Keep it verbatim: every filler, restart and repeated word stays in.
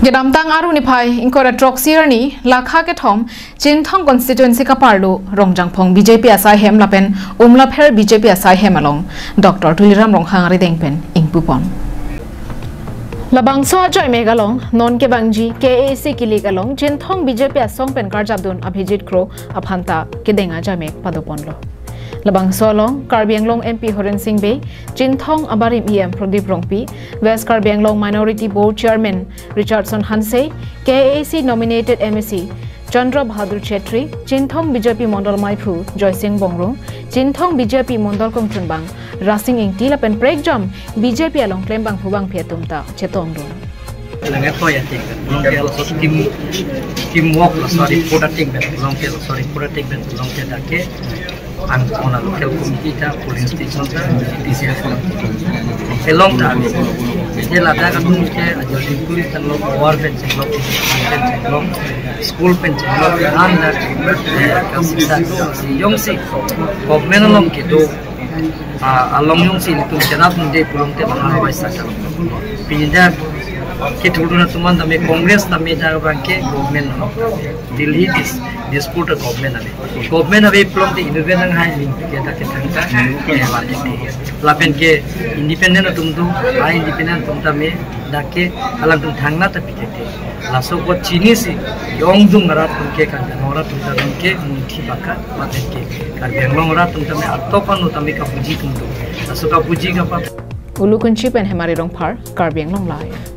Kedamtang Aru niphai ingkoi ra throksi arni, lakha kethom, Chinthong constituency kaparlo Rongjangphong B J P asai hem lapen Umlapher B J P asai hem along Doctor Tuliram Ronghang arideng pen ingpupon. Labangso ajoimek along non kevangji K A A C kilik along Chinthong B J P asong pen karjapdun Abhijit Kro aphanta kedeng ajoimek padoponlo. Labangso along Karbi Anglong M P Horen Sing Bey, Chinthong abarim E M Pradip Rongpi, West Karbi Anglong Minority Board Chairman Richardson Hanse, K A A C nominated M A C Chandra Bahadur Chetri, Chinthong B J P Mondol Maiphu Joysing Bongrung, Chinthong B J P Mondol Kongchunbang Rasing Ingti lapen prekjam B J P along klembangphu bangphi atum ta chetongdun. Langet ko ya ting, long ke also team, teamwork lo, sorry, put a team ben, long ke, sorry, put a team ben, long ke dak ke, ang kona local committee ta, polling station ta, T C F ta, along ta. Jadi ladak atum ke ajo dingkuri tanglo, power pen chenglok, pen chenglok, school pen chenglok, ang dak, eh, kasih sa, si yong si, government along kedo, ah, along yong si ilitum cherap nde pulong te bahar wai sakam. Pinda kithulun atum an tame Congress tame dak abang ke government lo. Delhi dis, Dispur ta government ave. Government ave pulong te independent hai ling ke dak ke thangta, eh, wan ke. Lapen ke independent atum tu, ah, independent atum tame dak ke alangtum thangna ta pite te. Laso ko chinisi, yong dung rat atum ke kan, yong rat atum tame ke munthi baka, lapen ke Karbi Anglong rat atum tame atok anu tame kapuji atum tu. Laso kapuji kapa. Ulukunchi pen Hemari Rongphar, Karbi Anglong Live.